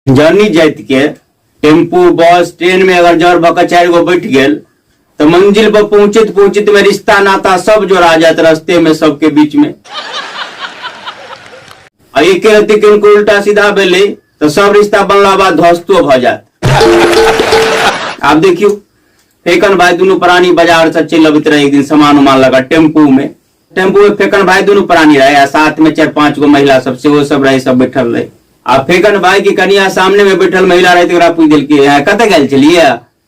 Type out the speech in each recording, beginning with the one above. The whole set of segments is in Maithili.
जर्नी जाति के टेम्पू बस ट्रेन में अगर जर भऽ कऽ चारि गो बैठ गेल तऽ मंजिल पर पहुंचैत पहुंचैत में रिश्ता नाता सब जोड़ा जायत रस्ते में सबके बीच में। आ एके रत्ती किनको उल्टा सीधा भेलै तऽ सब रिश्ता बनला बाद ध्वस्तो भऽ जायत। आब देखियौ, फेकन भाई दुनू प्राणी बाजार से चलि अबैत रहे एक दिन सामान उमान लगा टेम्पू में। टेम्पू में फेकन भाई दुनू प्राणी रहे आ साथ में 4-5 गो महिला सब सेहो सब रहे, सब बैठल रहे। आ फेकन भाई के कनिया सामने में बैठल महिला रहे, तकरा पूछि देलकै, है कतऽ गेल छलियै?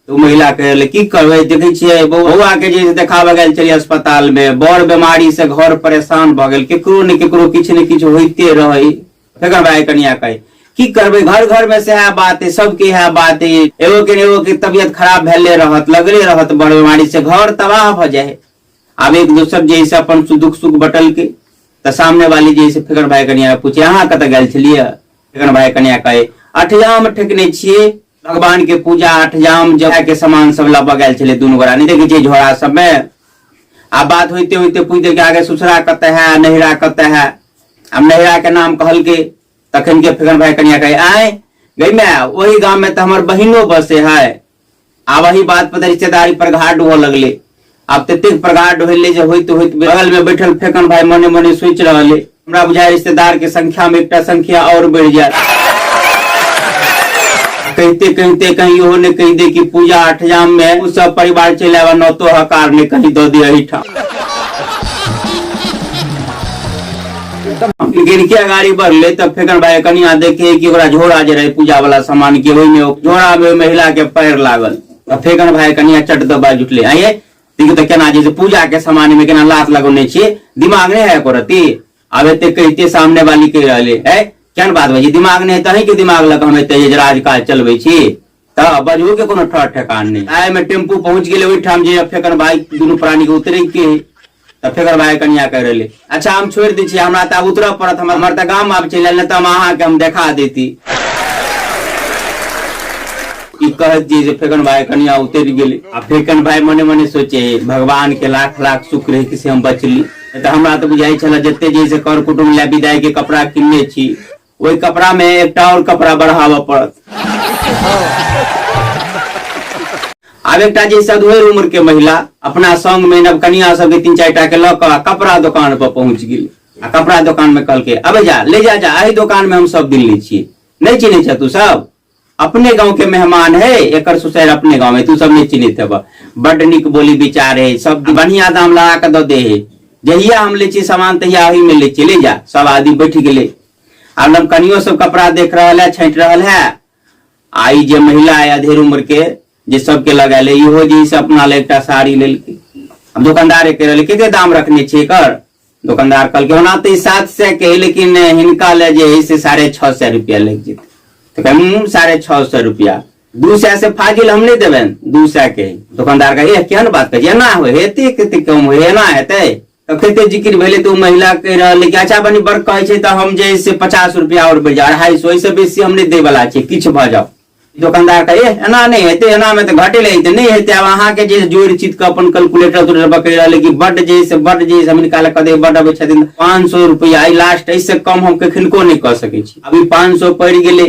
तऽ ओ महिला कहले, की करबै, देखै छियै बौआ के जे देखाबऽ गेल छलियै अस्पताल में, बड़ बीमारी से घर परेशान भऽ गेल, केकरो ने केकरो किछु ने किछु होइते रहै। फेकन भाई कनिया कहे, की करबै, घर घर में सएह बात है, सबके इएह बात है, एगो के एगो के तबियत खराब भेले रहत, लगले रहत बड़ बीमारी से घर तबाह भऽ जाए। आब एक दोसर जे से अपन दुख सुख बटल के तऽ सामने वाली जे से फेकन भाई कनिया पूछे, अहाँ कतऽ गेल छलियै? फेकन भाई कनिया कहे, अठजाम ठेकने छियै, भगवान के पूजा अठजाम जब के सामान सब लबऽ गेल छलियै दुनू गोरा, नहि देखै छियै झोरा सबमे। आ बात होइते होइते पूछि देलकै, आगे ससुरा कतऽ है, नैहरा कतऽ है? आब नैहरा के नाम कहलकै, तखन के फेकन भाई कनिया कहे, आय गई मैं ओही गांव में तऽ हमर बहिनो बसे है। आब एही बात पर रिश्तेदारी पर घाट हुअ लगले। आब ततेक प्रगाढ़ होले जे होइत होइत बगल में बैठल फेकन भाई मने मने सोचि रहल है, हमरा बुझाय रिश्तेदार के संख्या में एकटा संख्या और बढ़ि जायत। कहिते कहिते कहीं इहो ने कहि दे कि पूजा अठजाम में उ सब परिवार चलि आबे, नौतो हकार ने कहीं दऽ दे एहिठाम। लेकिन के गाड़ी बढ़ले तब फेकन भाई कनिया देखे कि ओकरा झोरा जे रहे पूजा वाला सामान के, ओहिमे झोरा में महिला के पैर लागल। तऽ फेकन भाई कनिया चट दऽ बाजि उठले, आइये देखियौ तऽ केना जे पूजा के सामान में केना लात लगौने छियै, दिमाग नहि है एको रत्ती? आब एते कहिते सामने वाली कहि रहले है, केहन बात बजी, दिमाग नहि है तहीं के दिमाग लग हम एते जे राजकाज चलबै छी, तऽ बजबो के कोनो ठर ठेकान नहि। आइ में टेम्पू पहुंच गेलै ओहिठाम जे फेकन भाई दुनू प्राणी के उतरे के है। तऽ फेकर भाई कनिया कहि रहले, अच्छा हम छोड़ि दै छी, हमरा तऽ आब उतरऽ पड़त, हमर तऽ गाम आब चलि आयल, नहि तऽ हम अहाँके हम देखा देती। ई कहैत जे फेकन भाई कनिया उतरि गेलै। आ फेकन भाई मने मने सोचे, भगवान के लाख लाख शुक्र है कि से हम बचली, नहि तऽ हमरा तऽ बुझाइ छल जते जे से कर कुटुम्ब लए विदाई के कपड़ा किनने छी, ओहि कपड़ा में एकटा और कपड़ा बढ़ाबऽ पड़त। आब एकटा जे सधुएर उम्र के महिला अपना संग में नवकनिया सबके 3-4 टा के लऽ कऽ कपड़ा दुकान पर पहुंच गेल। आ कपड़ा दुकान में कहलकै, अबे जा ले जा, जा एहि दुकान में हम सब दिन लै छियै, नहि चिन्है छह तू सब, अपने गांव के मेहमान है, एकर ससुर अपने गांव में, तू सब नहीं चिन्हैत हेबह, बड्ड नीक बोली विचार है, सब बढ़िया दाम लगा के दऽ दे है, जहिया हम लै छियै सामान तहिया ओही में लै छियै, ले जा। सब आदमी बैठ गेलै। आब नवकनियो सब कपड़ा देख रहल है, छाँटि रहल है। आ ई जे महिला है अधेड़ उम्र के जे सबके लगायल है, इहो जे से अपना ले एकटा साड़ी लेलकै। आब दोकानदार कहि रहलै, कते दाम रखने छियै एकर? दोकानदार कहलकै, ओना तऽ ई 700 के है, लेकिन हिनका ले जे है से 650 रुपया लागि जेतै। तऽ कहै, 650 रुपया, 200 से फाजिल हम नहि देबनि, 200 के है। दोकानदार कहै, एह केहन बात कहै छी, एना होइ है, एते कते कम होइ है, एना हेतै? तऽ कते जिक्र भेलै तऽ ओ महिला कहि रहल कि अच्छा बनी बड़ कहै छै तऽ हम जे है से 50 रुपया आओर बढ़ि जाउ, 250, ओहिसँ बेसी हम नहि दै वला छियै, किछु भऽ जाउ। दोकानदार कहै, एह एना नहि हेतै, एना मे तऽ घटे हेतै, नहि हेतै। आब अहाँके जे जोड़ि चित कऽ अपन कैलकुलेटर तोड़ि कहि रहल कि बड्ड जे है से बड्ड जे है से हम हिनका लए कऽ दे बड्ड अबै छथिन 500 रुपया, ई लास्ट, एहिसँ कम हम कखनको नहि कऽ सकै छी। अभी 500 पड़ि गेलै,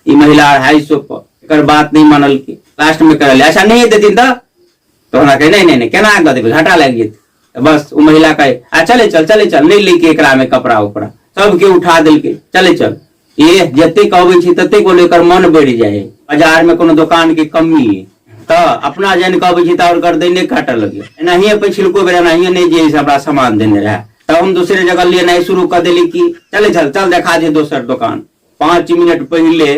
ई महिला 250 पर एकर बात नहि मानलकै। लास्ट मे कहल, अच्छा नहि देथिन तऽ हमरा कहै, नहि नहि नहि केना दऽ देबै, घाटा लागि जेतै। तऽ बस ओ महिला कहै, आ चले चल, चले चल, नहि लैके एकरा मे कपड़ा उपड़ा, सबके उठा देलकै, चले चल। ए जतेक अबै छै ततेक बोले एकर मन बढ़ि जाइ है, बाजार में कोनो दुकान के कमी है तऽ अपना जानि कऽ अबै छै तऽ आओर गर्दने काटऽ लगै। एनाहिए पछिलको बेर एनाहिए नहि जे से हमरा सामान देने रहए, तब हम दोसरे जगह लेनाइ शुरू कऽ देली कि चले चल, चल देखा दे दोसर दोकान। 5 मिनट पहिले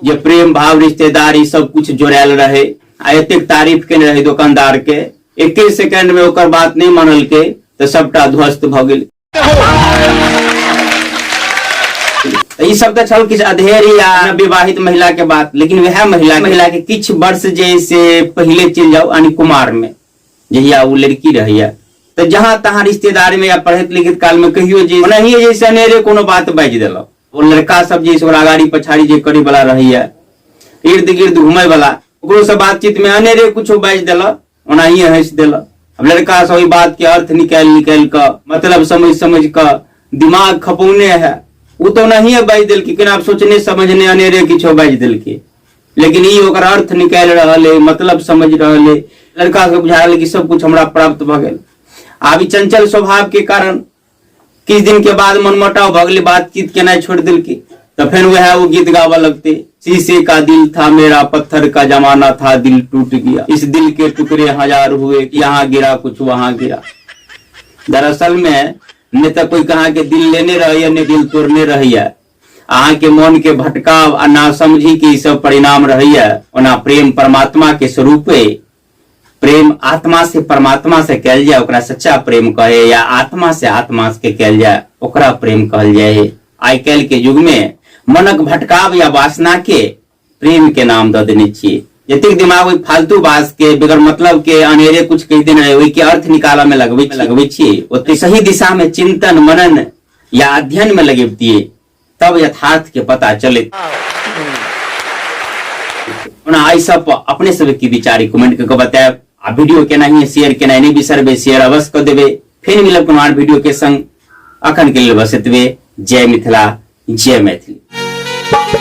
जे प्रेम भाव रिश्तेदारी सब कुछ जोड़ायल रहे आ एतेक तारीफ केने रहे दोकानदार के, एके सेकेंड में ओकर बात नहि मानलकै तऽ सबटा ध्वस्त भऽ गेल। ई सब तऽ छल किछु अधेड़ या विवाहित महिला के बात, लेकिन वएह महिला के किछु वर्ष जे से पहिले चलि जाउ यानी कुमार में जहिया ओ लड़की रहैया तऽ जहाँ तहाँ रिश्तेदारी में या पढ़ैत लिखैत काल में कहियो जे ओनाहिए जे से अनेरे कोनो बात बाजि देलक, ओ लड़का सब जे ओकरा अगाड़ी पछाड़ी जे करे वाला रहैया, इर्द गिर्द घूमे वाला, ओकरो से बातचीत में अनेरे कुछो बाजि देलक, ओनाहिए हँसि देलक। अब लड़का सब ओहि बात के अर्थ निकालि निकालि कऽ मतलब समझि समझि कऽ दिमाग खपौने है। ओ तऽ ओनाहिए बाजि देलकै, केना आब सोचने समझने अनेरे किछो बाजि देलकै, लेकिन ई ओकर अर्थ निकालि रहल है, मतलब समझ रहल है। लड़का सबके बुझा रहल है कि सब कुछ हमरा प्राप्त भऽ गेल। आब ई चंचल स्वभाव के कारण किछु दिन के बाद मनमुटाव भऽ गेलै, बातचीत केनाइ छोड़ि देलकै। तऽ फेर वएह ओ गीत गाबऽ लगतै, शीशे का दिल था मेरा, पत्थर का जमाना था, दिल टूट गया, इस दिल के टुकड़े हजार हुए, यहाँ गिरा कुछ वहां गिरा। दरअसल में नहि तऽ कोई अहाँ के दिल लेने रहैया, नहि दिल तोड़ने रहैया। अहाँ के मन के भटकाव आ नासमझी के ई सब परिणाम रहैया। ओना प्रेम परमात्मा के स्वरूप है, प्रेम आत्मा से परमात्मा से कैल जाए ओकरा सच्चा प्रेम कहे, या आत्मा से आत्मा के कैल जाए ओकरा प्रेम कहल जाए है। आइ काल्हि के युग में मनक भटकाव या वासना के प्रेम के नाम दऽ देने छियै। जतेक दिमाग ओहि फालतू बात के बगैर मतलब के अनेरे कुछ कहि देने रहे ओहि के अर्थ निकालऽ में लगबै छियै, ओते सही दिशा में चिंतन मनन या अध्ययन में लगेबतियै तब यथार्थ के पता चलत। ओना एहि सब पर अपने सब की विचार कमेंट कऽ के बतायब, आ वीडियो केनाहिए शेयर केनाइ नहि बिसरबै, शेयर अवश्य कऽ देबै। फेर मिलब कोनो आर वीडियो के संग, अखन के लेल बस एतबे। जय मिथिला, जय मैथिली।